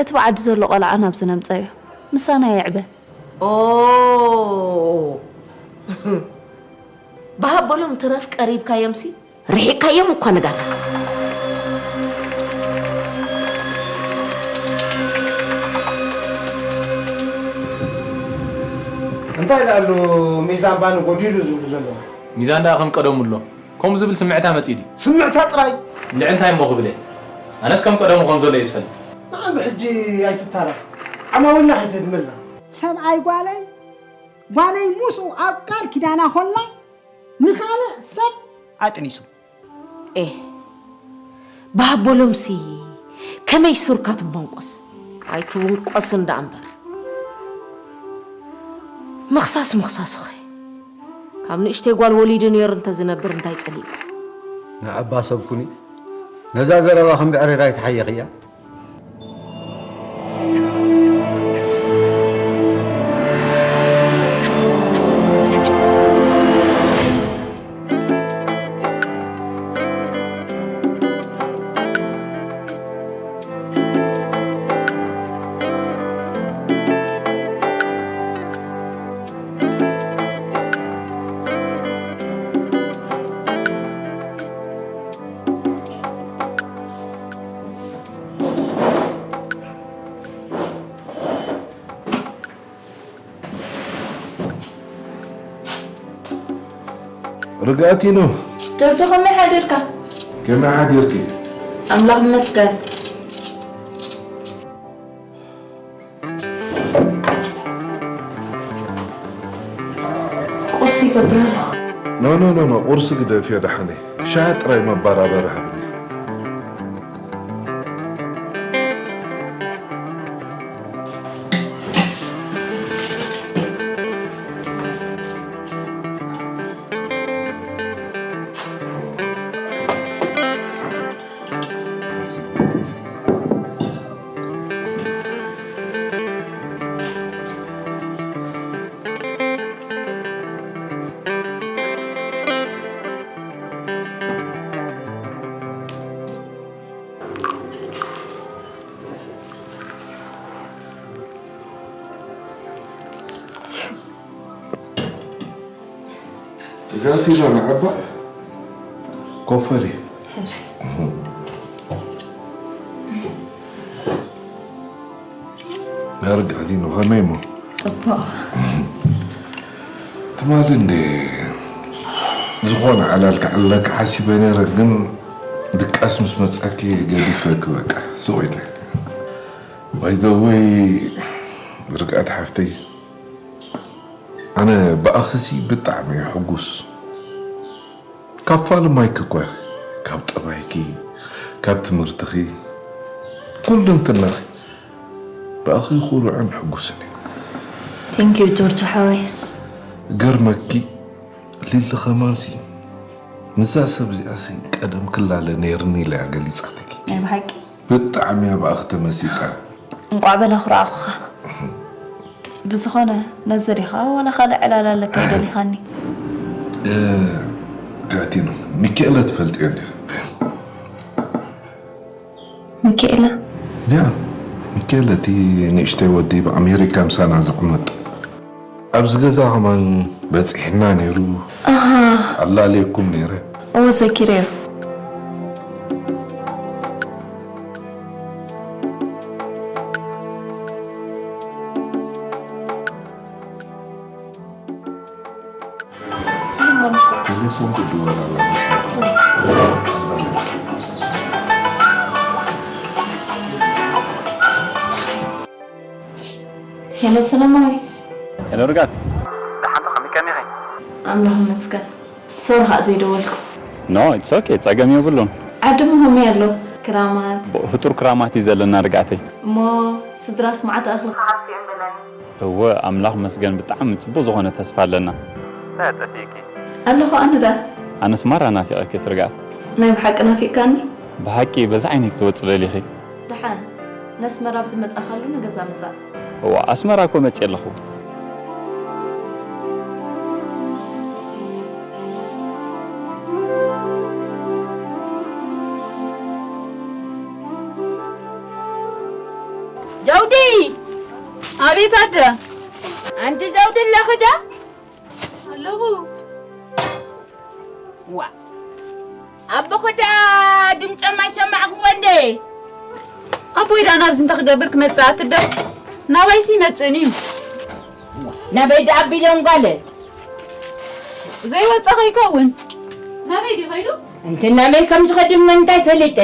እቲ ብዓዲ ዘሎ ቆልዓ ናብዚ ነምፀዮ። ምሳና ይዕበ። ኦ፣ ብሃቦሎም ትረፍ ቀሪብካዮምሲ ርሒቕካዮም እኳ ንጋታ። እንታይ ደኣሉ ሚዛን ባኒ ጎዲሉ ዝብሉ ዘለዉ? ሚዛን ደኣ ከም ቀደሙ ኣሎ። ከምኡ ዝብል ስምዕታ መጺኡ ድዩ? ስምዕታ ጥራይ። እንድዒ እንታይ እሞ ክብል እየ? ኣነስ ከም ቀደሙ ከም ዘሎ እየ ዝፈልጥ። ንዓንዱ ሕጂ ኣይትታረቕ። ዓማዊልና ከይተድምልና። ሰብኣይ ጓለይ ጓለይ ምስኡ ኣብ ቃል ኪዳና ኮላ ንኻልእ ሰብ ኣጥኒሱ። ኤህ ብሃቦሎምሲ ከመይ ሱርካ ትቦንቆስ? ኣይትውንቆስን ደኣ እምበር። ምኽሳስ ምኽሳሱኸ ካብ ንእሽተይ ጓል ወሊዱ ነይሩ እንተዝነብር እንታይ ጸሊእኩ? ንዕባ ሰብ ኩኒ ነዛ ዘረባ ከም ብዕሪር ኣይትሓየኽያ። ርግኣቲኖ ጆርጆ ከመይ ሓዲርካ? ከመይ ሓዲርኪ? ኣምላኽ ይመስገን። ቁርሲ ይገብር ኣለኹ። ኖ ኖ ኖ ኖ ቁርሲ ግደፍዮ ደሓነይ ሻሂ ጥራይ መባራበሪ ሃብኒ። ጋቲና ንዓባ ኮፈሪ ኣርጋቲኖ ከመይ እሞ ጽቡቕ ትማሊ እንደ ዝኾነ ዓላል ክዕለካ ሓሲበ ነረ ግን ድቃስ ምስ መጻኪ ገዲፈኪ በቃ ስቕ ኢለ ባይዘወይ ርግኣት ሓፍተይ ኣነ ብኣኽሲ ብጣዕሚ እየ ሕጉስ ካብ ፋሉ ማይክ እኮ ኢኺ ካብ ጠባይኪ ካብ ትምህርትኺ ኩሉ እንትናኺ ብኣኺ ኩሩዕን ሕጉስን እየ Thank you ጆርጆ ሓወይ ገርመኪ ሊሊ ኸማንሲ ምስዛ ሰብ እዚኣሲ ቀደም ክላለ ነይርኒ ኢላ እያ ገሊጻትኪ ናይ ብሓቂ ብጣዕሚ እያ ብኣኺ ተመሲጠ እንቋዕ በላ ክረኣኹኻ ብዝኾነ ነዚ ዲኻ ዋላ ካልእ ዕላል ኣለካ ደሊኻኒ ጋቲኖ ሚኪኤለ ትፈልጥዮ እንዲኺ ሚኪኤለ ያ ሚኪኤለ እቲ ንእሽተይ ወዲ ብኣሜሪካ ምሳና ዝቕመጥ ኣብዚ ገዛ ከማን በፂሕና ነይሩ ኣላልየኩም ነይረ እወ ዘኪረዮ ቴሌፎን ትድወል ኣላ ሄሎ ሰላማዊ ሄሎ ርጋት ደሓን ዶ ከመይ ከኒኺ ኣምላኽ ይመስገን ሶሪ ከዓ ዘይደወልኩ ኖ ኢትስ ኦኬ ጸገም የብሉን ዓዲ ምህሙይ ኣሎ ክራማት ብኡ ህጡር ክራማት እዩ ዘለና ርግኣተይ እሞ ስድራስ መዓት እኽሊ ክሓፍስ እየን በለኒ እወ ኣምላኽ መስገን ብጣዕሚ ጽቡቕ ዝኾነ ተስፋ ኣለና እንታይ ጠፊእኪ ኣለኹ ኣነ ደኣ ኣነስ ማራ ናፊቐኪ ትርግኣት ናይ ብሓቂ ናፊቕካኒ ብሓቂ በዚ ዓይነይ ክትወጺ ደሊኺ ደሓን ነስመራ ብዝመጻኻሉ ንገዛ ምጻእ እዋ ኣስመራ እኮ መጺ ኣለኹ ዘውዲ! ኣቤት ኣደ! ኣንቲ ዘውዲ ኣለኺ ዶ? ኣለኹ። ዋ፣ ኣቦኺ ደኣ ድምጾም ኣይሰማዕኽዎ እንዴ? ኣቦይ ደኣ ናብዚ እንታይ ክገብር ክመጽእ ኣትደ? ናባይሲ ይመጽእን እዩ። ናበይ ደኣ ኣቢሎም ጓለ? ዘይወጸ ከይከውን። ናበይ ድዩ ከይዱ? እንተ ናበይ ከም ዝኸዱ መን እንታይ ፈሊጠ?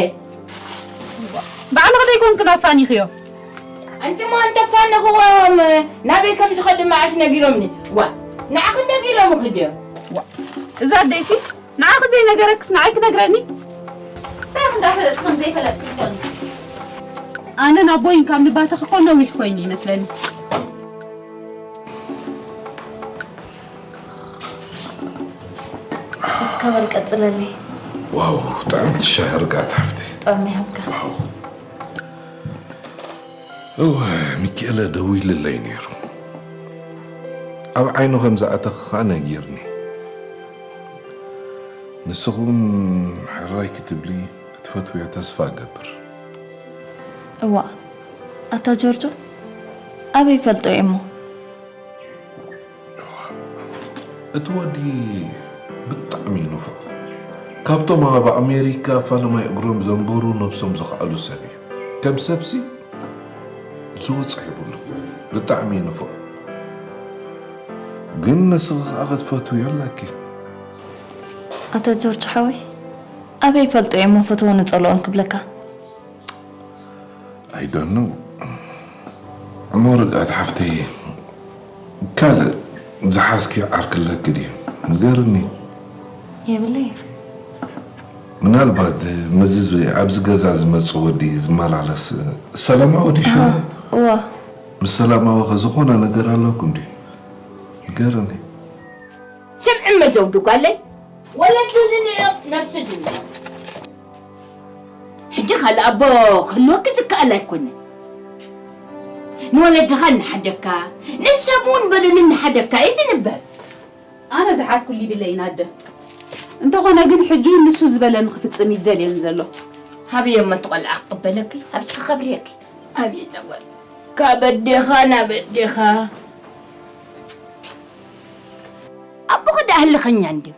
ባዕልኺ ዘይኮንክን ኣፋኒኽዮ። ኣንቲሞ እንተፋነኽዎም ናበይ ከም ዝኸዱ መዓስ ነጊሮምኒ? ዋ፣ ንዓኺ ነጊሮምኺ ድዮም? ዋ፣ እዛ ኣደይሲ ንዓኺ ዘይነገረክስ ንዓይ ክነግረኒ? እንታይ እንዳፈለጥክን ዘይፈለጥክን ትኾኒ? ኣነን ኣቦይን ካብ ንባተኽ እኮ ነዊሕ ኮይኑ ይመስለኒ። እስከ በል ቀጽለለይ። ዋው፣ ጥዕምቲ ሻሂ ርግኣት ሓፍተይ። ጥዑም ይሃብካ። ዋው። እወ፣ ሚኪኤለ ደዊልለይ ነይሩ። ኣብ ዓይኑ ከም ዝኣተኽ ኸኣ ነጊርኒ። ንስኹም ሕራይ ክትብሊ ክትፈትውዮ ተስፋ እገብር። እዋእ፣ ኣታ ጆርጆ፣ ኣበይ ይፈልጦ እየ እሞ? እቲ ወዲ ብጣዕሚ እዩ ንፉዕ። ካብቶም ኣብ ኣሜሪካ ፈለማይ እግሮም ዘንበሩ ነብሶም ዘኽኣሉ ሰብ እዩ። ከም ሰብሲ ዝወጽእ የብሉ። ብጣዕሚ እዩ ንፉዕ። ግን ንስኺ ኸኣ ክትፈትውዮ ኣለኪ። ኣታ ጆርጅ ሓወይ፣ ኣበይ ይፈልጦ እየ እሞ ፈትዎን ጸልኦን ክብለካ? I don't know። እሞ ርግኣት ሓፍተይ፣ ካልእ ዝሓዝክዮ ዓርኪ ኣለኪ ድዩ? ንገርኒ። የብለይን። ምናልባት ምስዚ ኣብዚ ገዛ ዝመጽእ ወዲ ዝመላለስ ሰላማዊ ድዩ ሽሙ? እዋ። ምስ ሰላማዊ ከ ዝኾነ ነገር ኣለኩም ድዩ? ንገርኒ። ስምዒ እመ ዘውዱ ጓለይ፣ ወለዲ ዝንዕቕ ነብሲ ዝንዕቕ። ሕጂ ካልእ ኣቦ ክህልወኪ ዝከኣል ኣይኮነን። ንወለድኻ እናሓደግካ፣ ንሶም እውን በሉኒ እናሓደግካ እዩ ዝንበር። ኣነ ዝሓዝኩሉ ይብለይን ኣደ። እንተኾነ ግን ሕጂ ንሱ ዝበለኒ ክፍጽም እዩ ዝደልየኒ ዘሎ። ሃብዮ እሞ እቲ ቆልዓ ክቕበለኪ፣ ሃብሲ ክኸብርየኪ። ኣቤት ኣጓል። ካብ ኣዴኻ ናብ ኣዴኻ። ኣቦኺ ደኣ ህልኸኛ እንድዮም።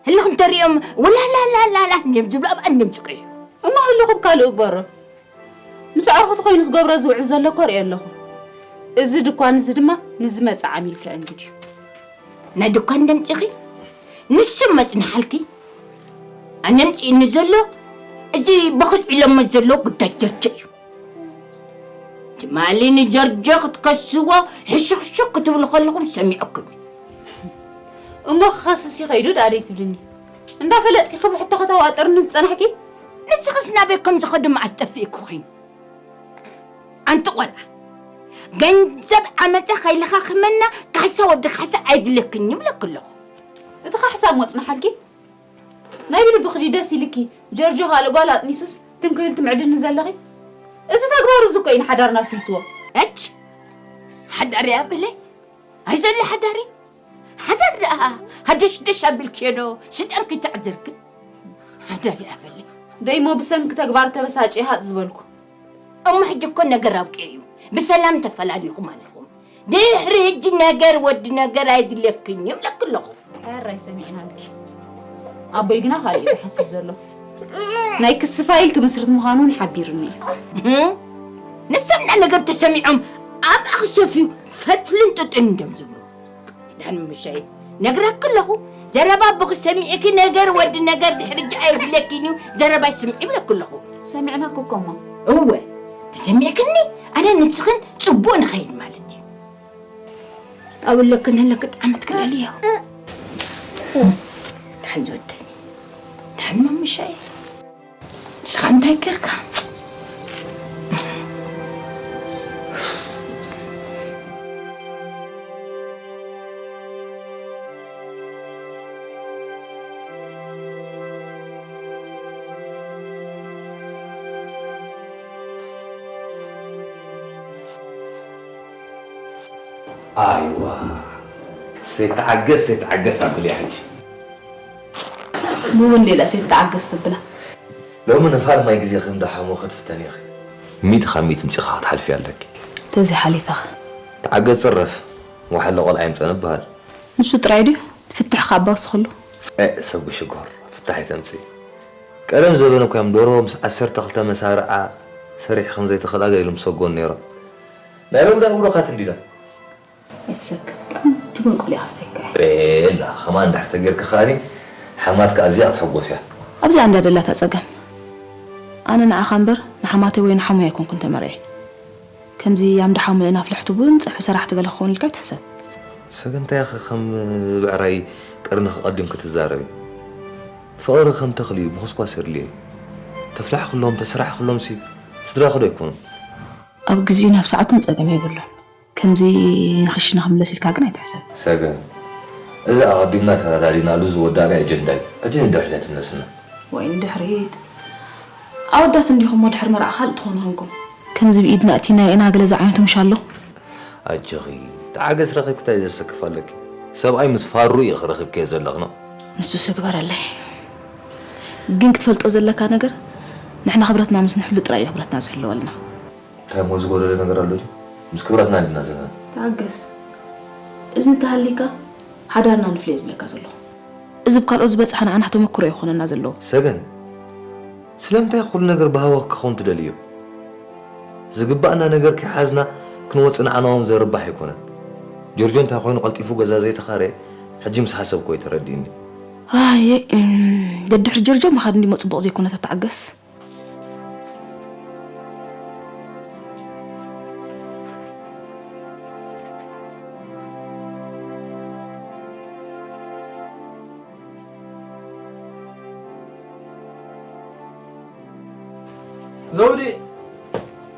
ህልኽ እንተሪኦም ወላላላላላ እንድዮም ዝብሉ ኣብኣ እንድዮም ዝቅዩ። እሞ ህልኹ ብካልኡ ግበሮ። ምስ ኣዕሩኽቲ ኮይኑ ክገብሮ ዝውዕል ዘሎ እኮ ርእየ ኣለኹ። እዚ ድኳን እዚ ድማ ንዝመጽእ ዓሚል ከእንግድ እዩ። ናይ ድኳን ደምጺኺ ንሱ መጽንሓልኪ ኣነ ኣምጺእኒ ዘሎ እዚ በኹል ዒሎሞ ዘሎ ጉዳይ ጀርጀ እዩ። ትማሊ ንጀርጆ ክትከስዎ ሕሹኽሹኽ ክትብሉ ከለኹም ሰሚዐኩም። እሞ ክኸስስ ይኸይዱ ደኣ ደይ ትብልኒ? እንዳፈለጥኪ ክብሕቶ ከተዋጥርኒ ዝጸናሕኪ? ንስኽስ ናበይ ከም ዝኸዱ መዓስ ጠፊእኩ ኾይኑ? ኣንቲ ቆልዓ፣ ገንዘብ ዓመጸ ከይለኻኽመና ካሕሳ ወዲ ካሕሳ ኣይድለክን ይብለኪ ኣለኹ። እቲ ካሕሳ እሞ ጽንሓልኪ? ናይ ብልብኺ ድዩ ደስ ኢልኪ ጀርጆ ካልእ ጓል ኣጥኒሱስ ትም ክብል ትምዕድኒ ዘለኺ? እዚ ተግባሩ እዚ እኮ እዩ ንሓዳርና ኣፍሪስዎ። እች ሓዳር እያ በለ። ኣይዘለ ሓዳሪ። ሓዳር ደኣ ሃደሽደሽ ኣቢልክዮ ዶ ስልጣንኪ ተዕዝርክን? ሓዳር እያ በለ። ደይሞ ብሰንኪ ተግባር ተበሳጭ ሃጽ ዝበልኩ። እሞ ሕጂ እኮ ነገር ኣብቂዑ እዩ። ብሰላም ተፈላሊኹም ኣለኹም። ድሕሪ ሕጂ ነገር ወዲ ነገር ኣይድለክን ይብለኪ ኣለኹ። ሕራይ ሰሚዕናልኪ። ኣቦይ ግና ካልእ እዩ ዝሓስብ ዘሎ። ናይ ክሲ ፋይል ክምስርት ምዃኑ እውን ሓቢሩኒ እዩ። እህ? ንሶም እና ነገር ተሰሚዖም ኣብኣ ክሰፍዩ ፈትልን ጥጥን እንደም ዝብሉ። ዳን ምሻይ ነግራኪ ኣለኹ። ዘረባ ኣቦኺ ሰሚዕኪ ነገር ወዲ ነገር ድሕሪ ሕጂ ኣይድለኪን እዩ። ዘረባይ ስምዒ ይብለኪ ኣለኹ። ሰሚዕናኪ እኮ እሞ። እወ፣ ተሰሚዕክኒ ኣነ ንስኽን ጽቡቕ ንኸይድ ማለት እዩ። ኣብኡ ኣለክን ኣለክ ጣዕመት ክልእልዮ። ድሓን ዝወደይ። ድሓን መምሻይ። ንስኻ እንታይ ገርካ? ኣይዋ፣ ሰይተዓገስ፣ ሰይተዓገስ ኣብልያ ሕጂ። ብኡ እንዴ ደኣ ሰይተዓገስ ተብላ? ሎሚ ንፋል ማይ ግዜ ከም ደሓሞ ክትፍተኒ ኢኺ። ሚእቲ ካብ ሚእቲ ምፂኻ ክትሓልፊ ኣለኪ። ተዘይሓሊፈኸ? ተዓገዝ ፅረፍ፣ ወሓለ ቆልዓ ይምፀን ይበሃል። ንሱ ጥራይ ድዩ? ትፍትሕ ካብ ባክስ ኩሉ። እ፣ ሰብ ሽኮር፣ ፍታሕ ይተምፅእ። ቀደም ዘበን እኮ እዮም ዶሮ ምስ ዓሰርተ ክልተ መሳርዓ ሰሪሒ ከም ዘይትኽእላ ገለ ኢሎም ሰጎን ነይሮም። ናይ ሎሚ ዳ ውሩኻት እንዲና። ኣይትሰክፍ፣ ብጣዕሚ ትጉን ቆልዓ ኣስተይካ እያ። ኤላ፣ ከማን እንድሕር ተጌርኪ ከኣኒ ሓማትካ ኣዝያ ክትሕጎስ እያ። ኣብዚኣ እንዳ ደላታ ጸገም። ኣነ ንዓኻ እምበር ንሓማተይ ወይ ንሓሙይ ኣይኮንኩን ተመርዕየ። ከምዚ ኣምዳ ሓሙኤን ኣፍልሕቱ ቡን ጸብሒ ሰራሕቲ ገለ ክኸውን ኢልካ ኣይትሕሰብ። ሰገንታይ ኢኺ ከም ብዕራይ ቀርንኺ ቀዲምኪ ትዛረቢ? ፍቕሪ ከም ተኽሊ እዩ፣ ምኹስኳስ የድልዮ እዩ። ተፍላሕክሎም፣ ተሰራሕክሎምሲ ስድራኺ ዶ ኣይኮኑን? ኣብ ግዜኡ ናብ ሰዓቱን ጸገም የብሉን። ከምዚ ንኽሽነ ክምለስ ኢልካ ግን ኣይትሕሰብ። ሰገን፣ እዚ ኣቐዲምና ተረዳዲናሉ ዝወዳእና ኣጀንዳ እዩ። ሕጂ ንድሕሪት ኣይትምለስና። ወይ ንድሕሪት? ኣወዳት እንዲኹም እሞ ድሕሪ መርዓ ካልእ ትኾኑ ኾንኩም። ከምዚ ብኢድና እቲናዮ ኢና ገለ ዝዓይነቱ ምሽ ኣሎ? ኣጆኺ፣ ተዓገስ ረኺብኪ እንታይ ዘሰክፍ ኣለኪ? ሰብኣይ ምስ ፋሩ ኢኺ ረኺብኪዮ ዘለኽና። ንሱስ እግበረለይ። ግን ክትፈልጦ ዘለካ ነገር፣ ንሕና ክብረትና ምስ ንሕሉ ጥራይ እዩ ክብረትና ዝሕለወልና። እንታይ እሞ ዝጎደለ ነገር ኣሎ ድዩ? ምስ ክብረትና እንዲና ዘለና። ተዓገስ። እዚ እንተሃሊካ፣ ሓዳርና ንፍለዮ ዝብለካ ዘለኹ። እዚ ብካልኦት ዝበጽሐ ንዓና ተመክሮ እዩ ክኾነና ዘለዎ። ሰገን፣ ስለምንታይ ኩሉ ነገር ብሃዋኽ ክኸውን ትደልዮ? ዝግባእና ነገር ከይሓዝና ክንወጽእ ንዓና እውን ዘርባሕ ኣይኮነን። ጆርጆ እንታይ ኮይኑ ቀልጢፉ ገዛ ዘይተኻረየ፣ ሕጂ ምስ ሓሰብኩ እዩ ተረዲእኒ። ኣየ፣ እም፣ ደድሕሪ ጆርጆ ምኻድ እንዲሞ ጽቡቕ ዘይኮነ፣ ተተዓገስ። ዘውዲ፣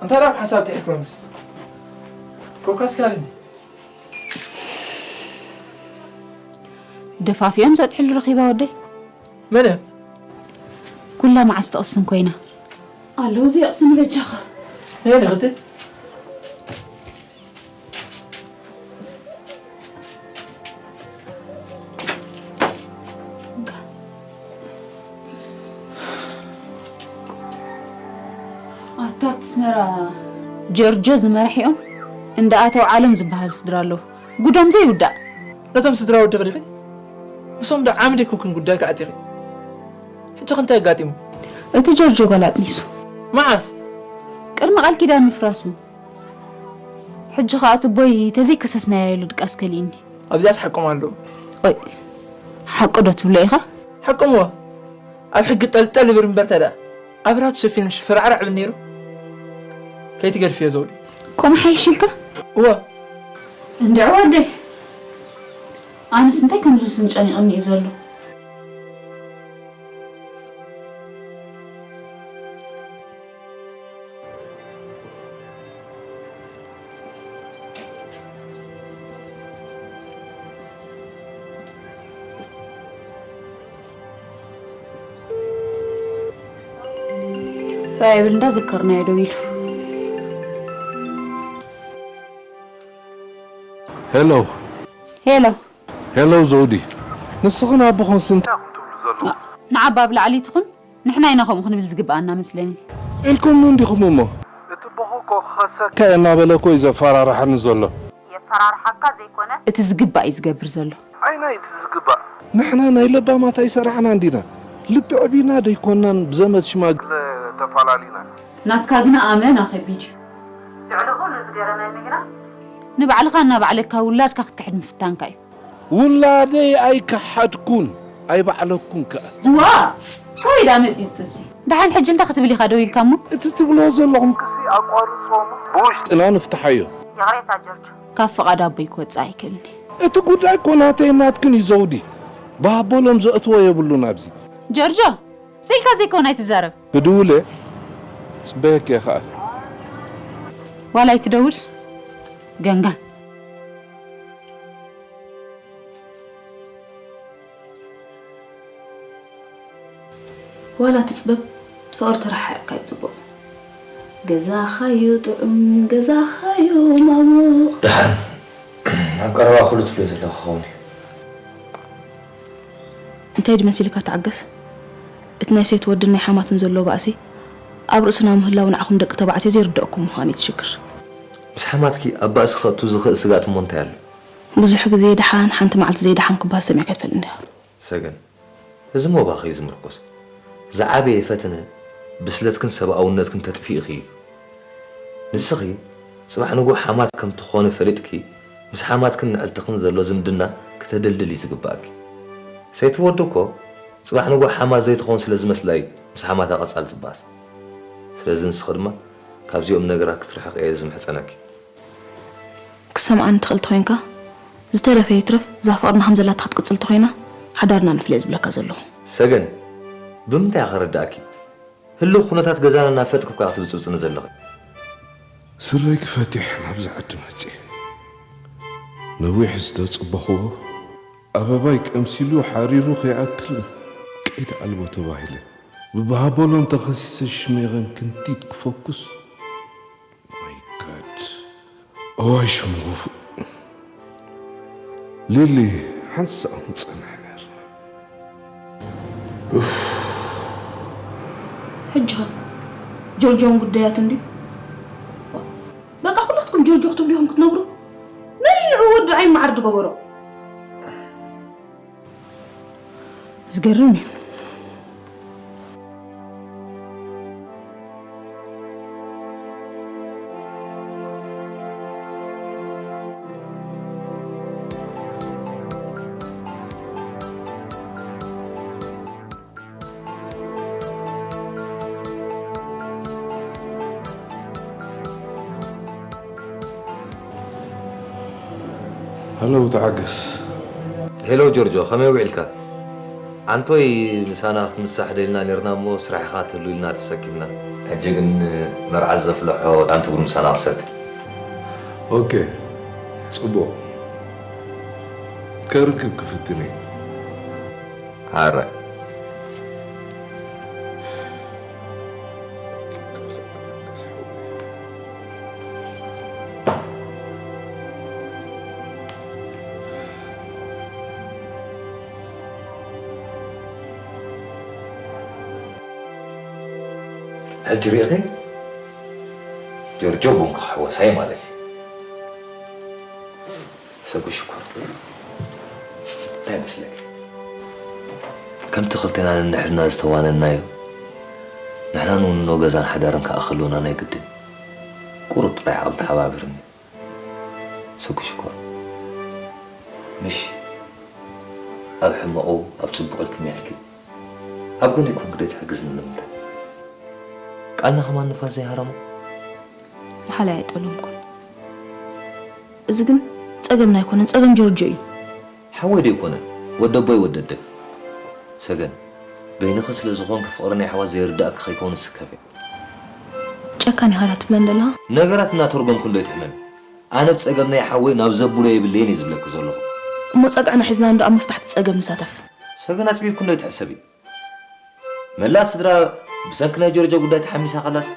እንታይ ደኣ ሓሳብ ትሕክመምስ? ኮካስ ካልኒ። ደፋፊኦም ዘጥሕሉ ረኺባ ወደይ። መን እዮም? ኩላ መዓስ ትቕስን ኮይና። ኣለዉ ዘይቕስኑ በጃኻ። ነይ ንኽቲ። ኣታ ኣብቲ ኣስመራ ጀርጆ ዝመርሕኦም እንዳ ኣተው ዓለም ዝበሃሉ ስድራ ኣለዉ። ጉዶም ዘይውዳእ። ነቶም ስድራ ወድኺ ዲኺ? ምስኦም ዶ ዓምዲ ኮንክን ጉዳይኪ ዓጢኺ? ሕጂ ከ እንታይ ኣጋጢሙ? እቲ ጀርጆ ጓል ኣጥኒሱ። መዓስ? ቅድሚ ቃል ኪዳን ምፍራሱ። ሕጂ ኸኣ እቲ ቦይ ተዘይከሰስናዮ ኢሉ ድቃስ ከሊእኒ። ኣብዚኣስ ሓቆም ኣለዉ። ኦይ፣ ሓቂ ዶ ትብሎ ኢኻ? ሓቆምዎ። ኣብ ሕጊ ጠልጠል ይብል እምበር ታዲያ ኣብ ራቱ ሰፊኑ ምሽ ፈራዕራዕ ይብል ነይሩ። ከይትገድፍዮ ዘውዲ። ከምኡ ሓይሽ ኢልካ? እወ። እንድዒ ወደይ። ኣነስ እንታይ ከም ዝውስን ጨኒቕኒ እዩ ዘሎ። ራይብል እንዳዘከርናዮ ደው ኢሉ። ሄሎ። ሄሎ። ሄሎ ዘውዲ፣ ንስኽን ኣቦኽንስ እንታይ ኢኹም ትብሉ ዘለኹም? ንዓባ ብላዕሊ ትኹን፣ ንሕና ኢና ከምኡ ክንብል ዝግብኣና መስለኒ። ኢልኩምኒ እንዲኹም እሞ። እቲ ቦኹ እኮ ክኸሰካ እየ እናበለ እኮ እዩ ዘፈራርሓኒ ዘሎ። የፈራርሓካ ዘይኮነ፣ እቲ ዝግባእ እዩ ዝገብር ዘሎ። ኣይናይ እቲ ዝግባእ። ንሕና ናይ ለባማት ኣይሰራሕናን ዲና? ልቢ ዕቢና ደይኮናን ብዘመድ ሽማግለ ተፋላሊና። ናትካ ግና ኣመና ከቢድ እዩ። ልዕሊ ኩሉ ዝገረመኒ ግና፣ ንባዕልኻ እናባዕለካ ውላድካ ክትክሕድ ምፍታንካ እዩ። ውላደይ ኣይከሓድኩን፣ ኣይባዕለኩን ከኣ። ዋ! ካበይ ደኣ መጺኡ እዚ ጥንሲ? ደሓን ሕጂ እንታይ ክትብል ኢኻ ደው ኢልካ እሞ? እቲ ትብሎ ዘለኹም ክሲ ኣቋርጾ እሞ ብውሽጥና ንፍትሓዮ። ይቕሬታ ጆርጅ። ካብ ፍቓድ ኣቦይ ክወጽእ ኣይክእልን እየ። እቲ ጉዳይ እኮ ናተይን ናትክን እዩ ዘውዲ። ብኣቦሎም ዘእትዎ የብሉን ኣብዚ። ጆርጆ፣ ስኢልካ ዘይኮነ ኣይትዛረብ። ክድውል እየ። ጽበየኪ እየ ከኣ። ዋላ ኣይትደውል? ገንጋን። ዋላ ትጽበብ፣ ፍቕሪ ተረሓሒቕካ እዩ ጽቡቕ። ገዛኻዮ ጥዑም፣ ገዛኻዮ ማሙቕ። ደሓን፣ ኣብ ቀረባ ኩሉ ትብልዮ ዘለኺ ክኸውን እዩ። እንታይ ድዩ መሲልካ? ተዓገስ። እቲ ናይ ሴት ወድን ናይ ሓማትን ዘሎ ባእሲ ኣብ ርእስና ምህላው ንዓኹም ደቂ ተባዕትዮ ዘይርደኣኩም ምዃኑ እዩ እቲ ሽግር። ምስ ሓማትኪ ኣብ ባእሲ ከእቱ ዝኽእል ስግኣት እሞ እንታይ ኣሎ? ብዙሕ ግዜ ደሓን ሓንቲ መዓልቲ ዘይደሓን ክበሃል ሰሚዕካ ኣይትፈልጥን ዲኻ? ሰገን፣ እዚ እሞ ባኺ እዩ ዝምርኮስ። ዝዓበየ ፈተነ ብስለትክን ሰብኣውነትክን ተጥፊእኺ እዩ። ንስኺ ጽባሕ ንግሆ ሓማት ከም ትኾኒ ፈሊጥኪ፣ ምስ ሓማትክን ንዕልትኽን ዘሎ ዝምድና ክተደልድሊ እዩ ዝግባኣኪ። ሰይቲ ወዲ እኮ ጽባሕ ንግሆ ሓማት ዘይትኸውን ስለ ዝመስላ እዩ ምስ ሓማታ ቀጻሊ ትበኣስ። ስለዚ ንስኺ ድማ ካብዚኦም ነገራት ክትርሕቒ እየ ዝምሕጸነኪ። ክሰምዓኒ ትኽእል ተኾይንካ፣ ዝተረፈ ይትረፍ እዛ ፍቕርና ከም ዘላታ ክትቅጽል ተኾይና ሓዳርና ንፍለዮ ዝብለካ ዘለኹ። ሰገን፣ ብምንታይ እየ ከረድኣኪ? ህልው ኩነታት ገዛና እናፈለጥኪ እኮ ኢኺ ትብጽብጽኒ ዘለኺ። ስረይ ክፈትሕ ናብዚ ዓዲ መጽየ። ነዊሕ ዝተጸበኽዎ ኣበባይ ቀምሲሉ ሓሪሩ ከይኣክል ቀይዲ ኣልቦ ተባሂለ። ብባህበሎም ተኸሲሰ ሽሜረን ክንቲት ክፈኩስ። My God። እዋይ ሽም ክፉእ። ሊሊ ሓንሳእ ክንጸንሕ ነርና። ሕጂ ኸ ጆርጆን ጉዳያቱን ድዩ? በቃ ኩላትኩም ጆርጆ ክትብሉ ኢኹም ክትነብሩ? መን እዩ ንዑ ወዱ ዓይን መዓር ዝገበሮ? ዝገርም እዩ። ሃሎ ተዓገስ። ሄሎ ጆርጆ፣ ከመይ ውዒልካ? ኣንቶይ ምሳና ክትምሳሕ ደሊና ኔርና እሞ ስራሕ ኢኻ ትህሉ ኢልና ተሰኪፍና። ሕጂ ግን መርዓት ዘፍልሖ ጣንትጉር ምሳና ክሰቲ። ኦኬ፣ ጽቡቕ። ከርክብ ክፍትን እየ። ሓራይ። ሕጂ ርኢኺ ጆርጆ ቡን ክሕወሳይ ማለት እዩ። ሰጉ ሽኮር እንታይ መስለኪ? ከምቲ ክልቴና ነንሕድና ዝተዋነናዮ ንሕና ንውንኖ ገዛን ሓዳርን ክኣኽሉና ናይ ግድን ቁሩብ ጥራይ ዓቕሊ ተሓባብርኒ። ሰጉ ሽኮር ምሽ ኣብ ሕመቑ ኣብ ጽቡቕ ኢልክኒ ኢልኪ ኣብ ጎነይ ኮንኪ ደይትሕግዝኒ ንምንታይ? ቃልና ከማን ንፋስ ዘይሃረሞ? ንሓላይ ኣይጠለምኩን። እዚ ግን ጸገምና ኣይኮነን፣ ጸገም ጆርጆ እዩ። ሓወይ ዶ ኣይኮነን? ወደቦይ ወደደይ። ሰገን፣ በይንኺ ስለ ዝኾንኪ ፍቕሪ ናይ ኣሕዋት ዘይርድኣኪ ከይከውን እስከፈ። ጨካን ኢኻ ዳ ትብለን ዘለኻ? ነገራት እናተርጎምኩ እንዶ ኣይትሕመሚ። ኣነ ብጸገም ናይ ሓወይ ናብ ዘብሎ የብለይን እየ ዝብለኪ ዘለኹ። እሞ ጸግዕና ሒዝና እንዶ ኣብ ምፍታሕ እቲ ጸገም ንሳተፍ። ሰገን ኣጽቢብኪ እንዶ ኣይትሕሰቢ። መላእ ስድራ ብሰንኪ ናይ ጆርጆ ጉዳይ ተሓሚሳ ከላስ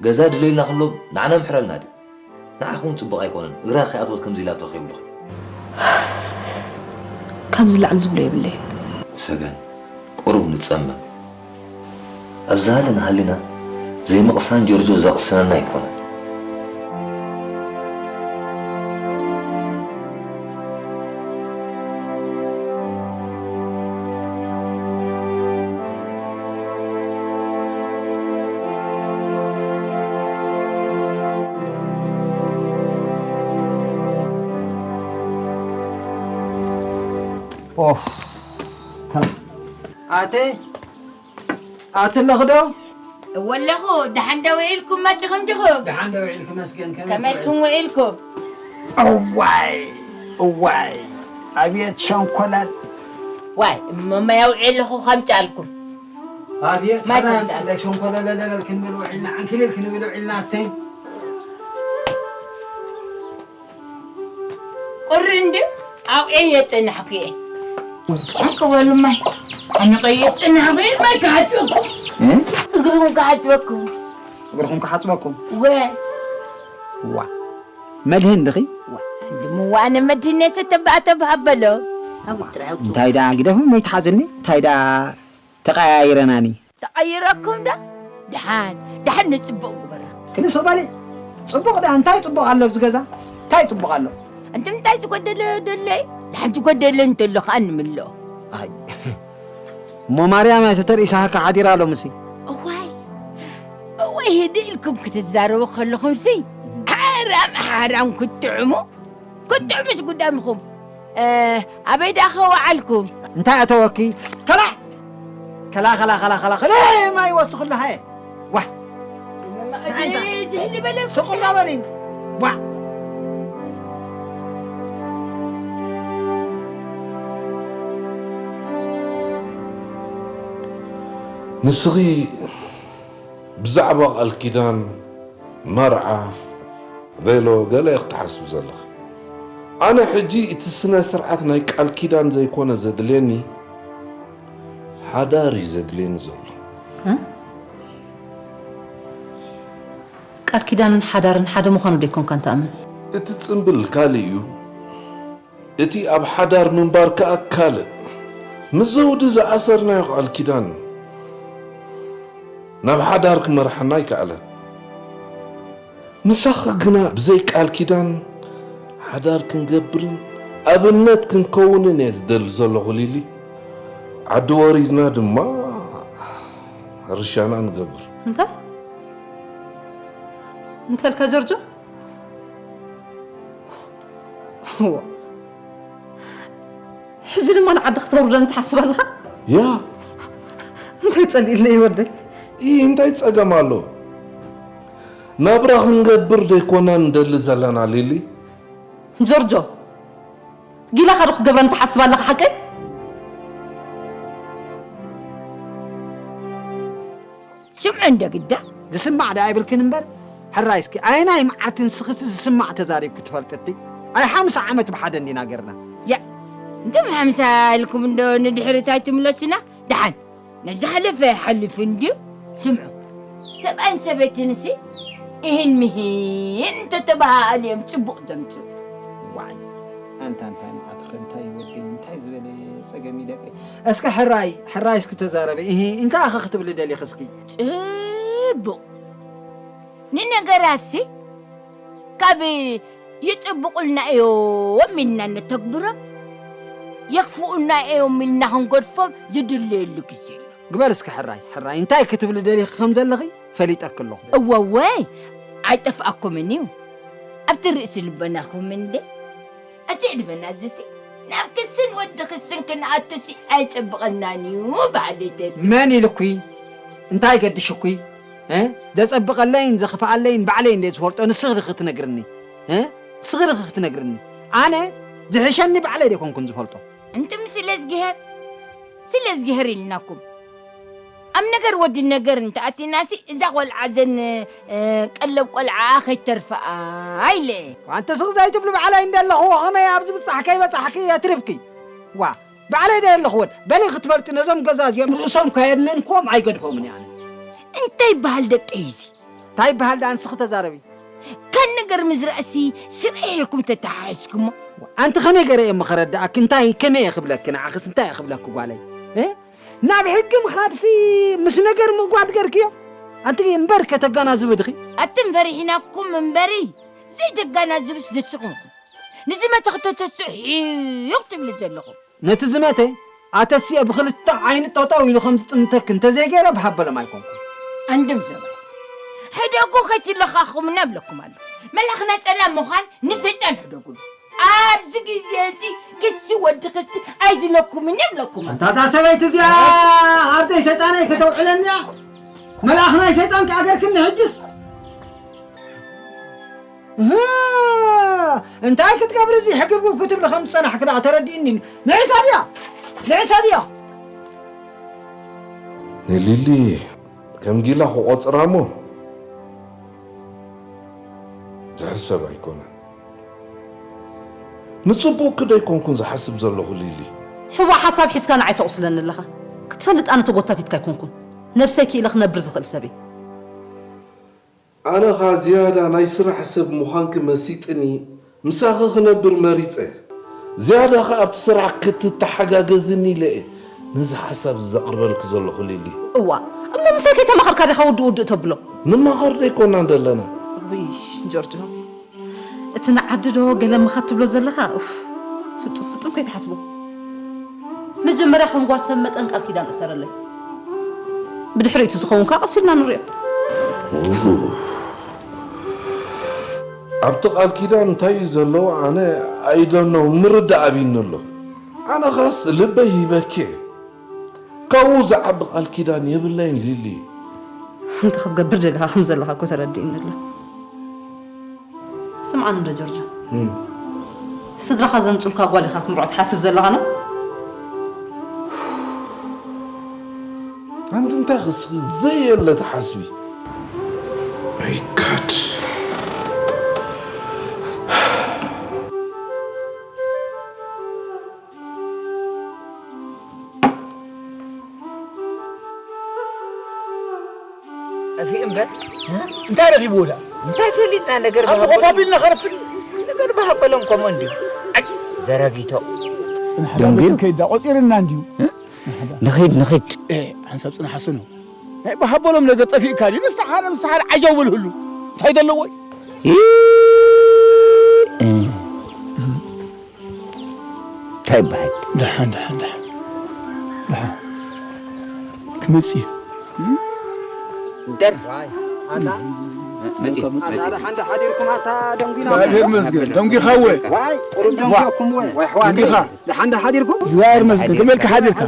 ገዛ ድለይልና ክብሎም ንዓና ምሕረልና ድዩ? ንዓኺ እውን ጽቡቕ ኣይኮነን፣ እግራ ከይኣተወት ከምዚ ኢላቶ ከይብሉኺ። ካብዚ ላዕሊ ዝብሎ የብለይን። ሰገን፣ ቁሩብ ንጸመም። ኣብዚ ሃለና ሃሊና ዘይምቕሳን ጆርጆ ዘቕስነና ኣይኮነን። ኦፍ። ኣተ ኣትለኽ ዶ? እወ ኣለኹ። ደሓን ዶ ውዒልኩም መጺኹም ዲኹም? ደሓን ዶ ውዒልኪ መስገን፣ ከመይ ከመይ ኢልኩም ውዒልኩም? እዋይ እዋይ፣ ኣብየት ሸንኮለል። ዋይ እሞ ማይ ኣውዒ ኣለኹ ከምጻልኩም። ኣብየት ማይ ሓራይ ከምጻልኩም። ኣምጽለይ ሸንኮለለለል ክንብል ውዒልና፣ ዓንኪሊል ክንብል ውዒልና ኣተይ። ቁሪ እንዲ ኣብኤ የጽናሕኩ እየ። እንክ በሉ ማይ ኣነ ቆየ ጽናሕኩ እየ። ማይ ክሓጽበኩም እግርኹም ክሓጽበኩም እግርኹም ክሓጽበኩም ወ ዋ መድህን ድኺ ድምዋ ኣነ መድህን የሰተባእተብ ሃበሎ እንታይ ዳ ግደፍም ወይ ትሓዝኒ እንታይ ዳ ተቐያይረናኒ ተቐይረኩም ዳ ደሓን ደሓን ንጽቡቕ ግበራ። ክንስቕ በሊ። ጽቡቕ ደኣ እንታይ ጽቡቕ ኣሎ ኣብዚ ገዛ? እንታይ ጽቡቕ ኣሎ? እንተ እንታይ ዝጎደለ ደለይ? ደሓን ዝጎደለ እንተሎ ኸኣ ንምልኦ። ኣይ። እሞ ማርያም እያ ተተርኢሳካ ሓዲራ ሎምሲ። እዋይ እዋይ፣ ህድእ ኢልኩም ክትዛረቡ ከለኹምሲ ሓራም ሓራም ክትጥዕሙ ክትጥዕሙስ ጉዳምኹም። ኣበይ ደኣ ከወዓልኩም? እንታይ ኣተወኪ? ከላ ከላ ከላ ከላ ከላ ከላ ማይ ወስኽሉ ሃየ። ዋ ዝህሊ በለ ስቕ እንዳ በሊ። ዋ ንስኺ ብዛዕባ ቃል ኪዳን፣ መርዓ፣ ቬሎ ገለ ኢኺ ትሓስቢ ዘለኺ። ኣነ ሕጂ እቲ ስነ ስርዓት ናይ ቃል ኪዳን ዘይኮነ ዘድልየኒ፣ ሓዳር እዩ ዘድልየኒ ዘሎ። እ? ቃል ኪዳንን ሓዳርን ሓደ ምዃኑ ዶ ኣይኮንካን ትኣምን? እቲ ጽምብል ካልእ እዩ፣ እቲ ኣብ ሓዳር ምንባር ከኣ ካልእ። ምስ ዘውዲ ዝኣሰርናዮ ቃል ኪዳን ናብ ሓዳር ክመርሓና ኣይከኣለን። ምሳኺ ግና ብዘይ ቃል ኪዳን ሓዳር ክንገብርን ኣብነት ክንከውንን እየ ዝደሊ ዘለኹ ሊሊ። ዓዲ ወሪድና ድማ ሕርሻና ንገብር። እንታይ እንተልካ ጆርጆ? እዋ ሕጂ ድማ ንዓዲ ክተውርደኒ ትሓስብ ኣለኻ? ያ እንታይ ጸሊእለይ ወደይ? ኢ እንታይ ጸገም ኣሎ? ናብራ ክንገብር ደይኮና ንደሊ ዘለና ሊሊ? ጆርጆ ጊላኻ ዶ ክትገብረኒ ትሓስብ ኣለኻ ሓቀይ? ሽምዑ እንዶ ግዳ። ዝስማዕ ደኣ ኣይብልክን እምበር፣ ሕራይ እስኪ ኣየናይ መዓልቲ ንስኽሲ ዝስማዕ ተዛሪብኪ ትፈልጥቲ? ኣይ ሓምሳ ዓመት ብሓደ እንዲና ገርና። ያእ እንተ ብሓምሳ ኢልኩም እንዶ ንድሕሪት ኣይትምለሱና። ደሓን ነዝሓለፈ ሓሊፉ እንድዩ። ስምዑ ሰብኣይን ሰበይትንሲ እሂን ምሂን እንተተበሃሃሉ እዮም ጽቡቕ ዘምጽኡ። ዋይ ኣንታ እንታይ መዓትኺ እንታይ ወደይ እንታይ ዝበለ ጸገም እዩ ደቂ እስከ ሕራይ ሕራይ እስኪ ተዛረቢ እሂ እንካ ኣኸ ክትብሊ ደሊኺ እስኪ ጽቡቕ ንነገራትሲ ካብ ይጽብቑልና እዮም ኢልና ነተግብሮም የኽፍኡልና እዮም ኢልና ክንገድፎም ዝድለየሉ ግዜ ኣሎ። ግበር እስኪ ሕራይ ሕራይ እንታይ ክትብሊ ደሊኺ ከም ዘለኺ ፈሊጠኪ ኣለኹ። እወወይ ኣይጠፍኣኩምን እዩ ኣብቲ ርእሲ ልቦናኹም እንደ እቲ ዕድመና እዚሲ ናብ ክስን ወዲ ክስን ክንኣቱሲ ኣይጽብቐልናን እዩ በሃሊት እየ። መን ኢልኩ? እንታይ ገድሹኩ? እ? ዘጸብቐለይን ዘኽፍኣለይን ባዕለይ እንደ ዝፈልጦ ንስኺ ዲኺ ክትነግርኒ? እ? ንስኺ ዲኺ ክትነግርኒ? ኣነ ዝሕሸኒ ባዕለይ ደይኮንኩን ዝፈልጦ። እንትም ስለ እዝግሄር ስለ እዝግሄር ኢልናኩም ኣብ ነገር ወዲ ነገር እንተኣቲናሲ እዛ ቆልዓ ዘን ቀለብ ቆልዓ ከይተርፍኣ ኢለ ኣንተ ስቕ ዘይትብሉ ባዕለይ እንደለኹዎ ኸመይ ኣብዚ ብጻሕ ከይበጻሕኪ የትርፍኪ ዋ ባዕለይ ዶ የለኹዎን በሊ ክትፈልጢ ነዞም ገዛ እዚኦም ርእሶም ከየድነንክዎም ኣይገድፎምን ኣነ እንታይ ይበሃል ደቀይ እዚ እንታይ ይበሃል ደኣ ንስኺ ተዛረቢ ካብ ነገር ምዝራእሲ ስርዒ ሄርኩም ተተሓሒዝኩሞ ኣንቲ ከመይ ገረ እየ ምኸረድኣኪ እንታይ ከመይ እየ ክብለኪ ንዓኽስ እንታይ እየ ክብለኪ ጓለይ እ ናብ ሕጊ ምኻድሲ ምስ ነገር ምእጓድ ገርክዮ ኣንቲ እምበር ከተጋናዝቢ ድኺ ኣትን ፈሪሕናኩም እምበሪ ዘይተጋናዝብስ ንስኹም ንዝመተ ክተተስሑ ሕዩቕ ትብሊ ዘለኹም ነቲ ዝመተ ኣተሲኤ ብኽልተ ዓይኒ ጠጠው ኢሉ ከም ዝጥምተኪ እንተዘይገይረ ብሃበሎም ኣይኮንኩን። ኣንድም ዘመን ሕደጉ ከይትለኻኽሙና እብለኩም ኣለኹ። መልኣኽ ናይ ጸላም ምዃን ንሰይጣን ሕደጉሉ። ኣብዚ ግዜ እዚ ክሲ ወዲ ክሲ ኣይድለኩምን እየ እብለኩም ኣለኹ። ኣንታ እታ ሰበይቲ እዚኣ ኣብዘይ ሰይጣነይ ከተውዕለኒ እያ። መልኣኽ ናይ ሰይጣን ከኣ ገርክኒ ሕጅስ። እህ፣ እንታይ ክትገብሪ እዚ ሕግብግብ ክትብሊ ከም ዝጸናሕኪ ደኣ ተረዲእኒ። ንዒሳ ድያ? ንዒሳ ድያ? ንሊሊ ከም ጊላ ክቖጽራ እሞ ዝሕሰብ ኣይኮነን። ንጽቡቕኪ ዶ ኣይኮንኩን ዝሓስብ ዘለኹ ሊሊ? ሕቡእ ሓሳብ ሒዝካ ንዓይ ተቑስለኒ ኣለኻ። ክትፈልጥ ኣነ ተጎታቲትካ ኣይኮንኩን። ነብሰይ ክኢለ ክነብር ዝኽእል ሰብ እየ። ኣነ ኸኣ ዝያዳ ናይ ስራሕ ሰብ ምዃንኪ መሲጥኒ ምሳኺ ክነብር መሪጸ። ዝያዳ ኸኣ ኣብቲ ስራሕ ክትተሓጋገዝኒ ኢለ እየ ነዚ ሓሳብ እዚ ዘቕርበልኪ ዘለኹ ሊሊ። እዋእ፣ እሞ ምሳይ ከይተማኸርካ ዲኻ ውድእ ውድእ ተብሎ? ንማኸር ዘይኮናን ዘለና። ውይ ጆርጆ፣ እቲ ንዓዲ ዶ ገለ ምኻድ ትብሎ ዘለኻ? ኡፍ፣ ፍጹም ፍጹም ከይትሓስቦ። መጀመርያ ከም ጓል ሰብ መጠን ቃል ኪዳን እሰረለይ። ብድሕሪኡ እቲ ዝኸውን ከኣ ቀስ ኢልና ንሪኦ። ኣብቲ ቃል ኪዳን እንታይ እዩ ዘለዎ ኣነ ኣይደኖ ምርዳእ ኣቢኒ ኣሎ። ኣነ ኸስ ልበይ ሂበኪ እየ። ካብኡ ዝዓቢ ቃል ኪዳን የብለይን ሊሊ። እንታይ ክትገብር ደሊኻ ከም ዘለኻ እኮ ተረዲእኒ ኣሎ። ስምዓኒ እንዶ ጆርጆ፣ ስድራኻ ዘምጹልካ ጓል ኢኻ ክትምርዖ ትሓስብ ዘለኻ ነው? ኣንቲ እንታይ ክስኺ ዘየለ ትሓስቢ? My God። ጠፊኡ እምበር እንታይ ረኺብዎ ደኣ? እንታይ ፈሊጥና ነገር ኣብዚ ኮፍ ኣቢልና ከረፍድ። ነገር ብሃበሎም ከምኡ እንድዩ። ኣይ ዘረጊቶ። ጽንሕ ደንጉዩ? ከይዳ ቆጺርና እንድዩ። ንኺድ ንኺድ። ኤ ሓንሳብ ጽንሓ ስኑ። ናይ ብሃበሎም ነገር ጠፊእካ ድዩ? ንስኻ ሓደ ምስ ሓደ ዓጀው በልህሉ። እንታይ ዘለዎ? ኢ- እንታይ ይበሃል? ደሓን ደሓን ደሓን ደሓን ክመጽእ እዩ። ደር መጺ መጺ ኣታ ደሓን ሓዲርኩም ኣታ ደንጉና እግዚኣብሔር ይመስገን። ደንጒኻ እወ። ዋይ ቁሩብ ደንጉኩም ወይ ወይ ኣሕዋት ደንጒኻ። ደሓን ሓዲርኩም እግዚኣብሔር ይመስገን። ከመይ ኢልካ ሓዲርካ?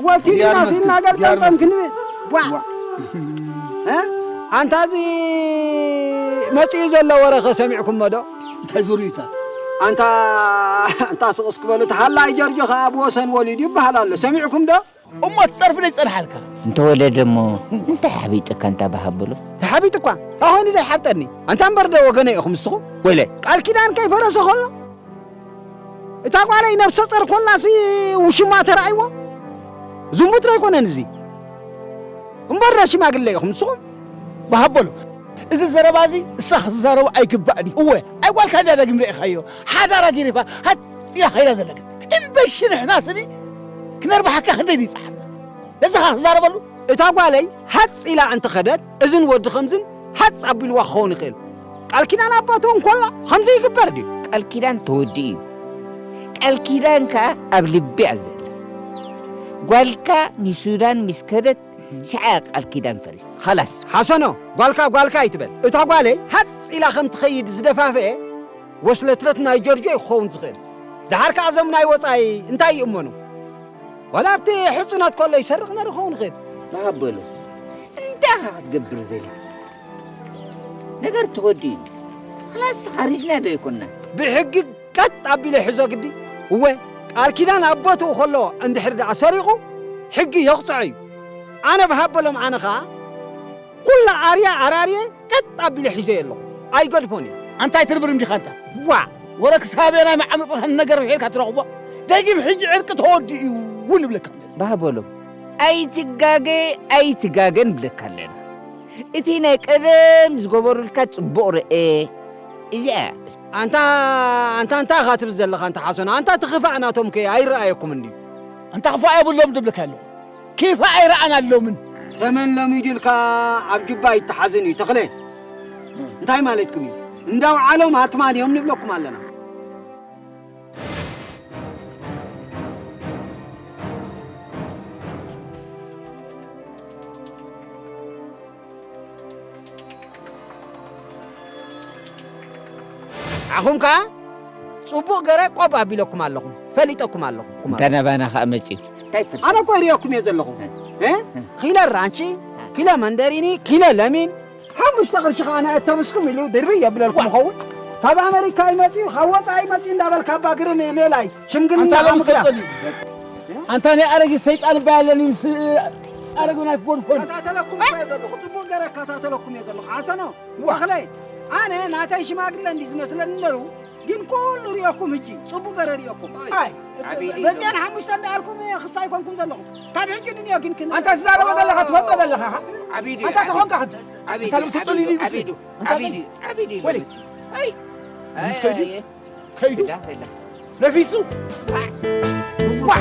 ወብቲ ዲና ሲናገር ጠምጠም ክንብል ዋ እ? ኣንታ እዚ መጺኡ ዘሎ ወረ ኸ ሰሚዕኩሞ ዶ? እንታይ ዙርዩታ? ኣንታ ኣንታ ስቕስ ክበሉ እቲ ሃላይ ጀርጆ ኸኣ ብወሰን ወሊዱ ይበሃል ኣሎ። ሰሚዕኩም ዶ? እሞ እቲ ጸርፊ ዶ ይጸንሓልካ? እንተወለደ እሞ እንታይ ሓቢጥካ እንታ በሃበሎ? ተሓቢጡ እኳ እንታይ ኮይኑ ዘይሓብጠኒ? ኣንታ እምበር ዶ ወገነ ኢኹም ንስኹም? ወይለ ቃል ኪዳን ከይፈረሰ ኸሎ እታ ጓለይ ነብሰ ጸር ኮላሲ ውሽማ ተራእይዎ ዝንቡት ኣይኮነን እዚ እምበር ሽማግለ ኢኹም ንስኹም በሃበሎ እዚ ዘረባ እዚ እሳ ክትዛረቦ ኣይግባእን እዩ እወ ኣይ ጓልካ እንድያ ዳግም ርኢኻዮ ሓዳራ ገይርካ ሃጽያ ኸይዳ ዘለክት እምበሺ ንሕና ስኒ ክነርብሓካ ክንደይ ንይጸሓና ነዚ ኸ ክዛረበሉ እታ ጓለይ ሃጽ ኢላ እንተኸደት እዝን ወዲ ኸምዝን ሃጽ ኣቢልዋ ክኸውን ይኽእል ቃል ኪዳን ኣባቱ እንኮላ ኸምዚ ይግበር ድዩ? ቃል ኪዳን ተወዲኡ እዩ። ቃል ኪዳን ከኣ ኣብ ልቢ እያ ዘላ። ጓልካ ንሱዳን ምስ ከደት ሽዓ ቃል ኪዳን ፈሪስ። ኸላስ። ሓሰኖ፣ ጓልካ ጓልካ ኣይትበል። እታ ጓለይ ሃጽ ኢላ ከም ትኸይድ ዝደፋፍኤ ወስለትለት ናይ ጆርጆ እዩ ክኸውን ዝኽእል። ደሓር ከኣ እዞም ናይ ወጻኢ እንታይ ይእመኑ? ዋላ ኣብቲ ሕጹናት ከሎ ይሰርቕ ነሩ ክኸውን ይኽእል። በሃበሎ እንታይ ኢኻ ክትገብር ደሊኻ? ነገር ተወዲኡ እዩ። ኽላስ ተኻሪጅና ዶ ኣይኮንና? ብሕጊ ቀጥ ኣቢለ ይሕዞ ግዲ። እወ ቃል ኪዳን ኣብ ቦትኡ ከሎ እንድሕር ደኣ ሰሪቑ ሕጊ የቕጽዖ እዩ። ኣነ ብሃበሎም ኣነ ኸኣ ኩላ ኣርያ ኣራርየ ቀጥ ኣቢለ ሒዘዮ ኣለኹ። ኣይገድፎን እየ። ኣንታይ ትርብርም ዲኻ ኣንታ? ዋእ! ወረ ክሳብ ኣየናይ መዓሙቕ ኢኻ ንነገር ርሒቕካ ትረኽቦ? ደጊም ሕጂ ዕርቂ ተወዲኡ እዩ እውን እብለካ ኣለኹ። ባህ በሎም። ኣይትጋገ ኣይትጋገ ንብለካ ኣለና። እቲ ናይ ቀደም ዝገበሩልካ ጽቡቕ ርኤ። እዚኣ እያ። ኣንታ ኣንታ እንታይ ኢኻ ትብል ዘለኻ ኣንታ ሓሶና? ኣንታ እቲ ክፋእ ናቶም ከ ኣይረኣየኩምን ድዩ? ኣንታ ክፋእ የብሎም ድብለካ ኣለኹ። ኪፋ ኣይረኣናሎምን። ተመን ለሚዱልካ ኣብ ጁባ ኣይተሓዝን እዩ ተኽለ። እንታይ ማለትኩም እዩ? እንዳውዓሎም ኣትማን እዮም ንብለኩም ኣለና። ዓኹም ከኣ ጽቡቕ ገረ ቆብ ኣቢለኩም ኣለኹም፣ ፈሊጠኩም ኣለኹም። እንተ ናባና ከኣ መጺኡ። እንታይ ትብል? ኣነ እኮ ይርእየኩም እየ ዘለኹ። እ? ኪለ ራንቺ፣ ኪለ መንደሪኒ፣ ኪለ ለሚን። ሓሙሽተ ቅርሺ ከኣ ናይ ኣተብስኩም ኢሉ ድርብይ የብለልኩም ይኸውን። ካብ ኣመሪካ ይመጽኡ፣ ካብ ወጻኢ ይመጽኡ እንዳበልካ ኣባ ግርም ሜላይ ሽምግልና ኣንታ ሎም ምክላ። ትፈልጠሉ። ኣንታ ናይ ኣረጊት ሰይጣን እባ ያለኒ ምስ ኣረጉን ኣይክጎድፎን። ከታተለኩም እኮ እየ ዘለኹ፣ ጽቡቕ ገረ ከታተለኩም እየ ዘለኹ። ሓሰኖ፣ ዋኽለይ፣ ኣነ ናተይ ሽማግለ እንዲ ዝመስለኒ ነሩ፣ ግን ኩሉ ሪኦኩም ህጂ፣ ጽቡቕ ገረ ሪኦኩም። ኣይ፣ በዚኣን ሓሙሽተ እንዳኣልኩም ክስታይ ኮንኩም ዘለኹም። ካብ ሕጂ ንንዮ ግን ክን- ኣንታ ትዛረቦ ዘለኻ ትፈልጦ ዘለኻ። ዓቢዱ እዩ፣ ኣንታ ተኾንካ ዓቢዱ። ዓቢዱ፣ ኣንታ ልብሲ ዓቢዱ፣ ጽሉል እዩ፣ ዓቢዱ፣ ዓቢዱ፣ ዓቢዱ እዩ ወሊ። ልብሲ። ኣይ፣ ምስ ከይዱ? ኣይ፣ ኣይ፣ ኣይ። ከይዱ? ክዳት የለኻ። ነፊሱ? ዋ!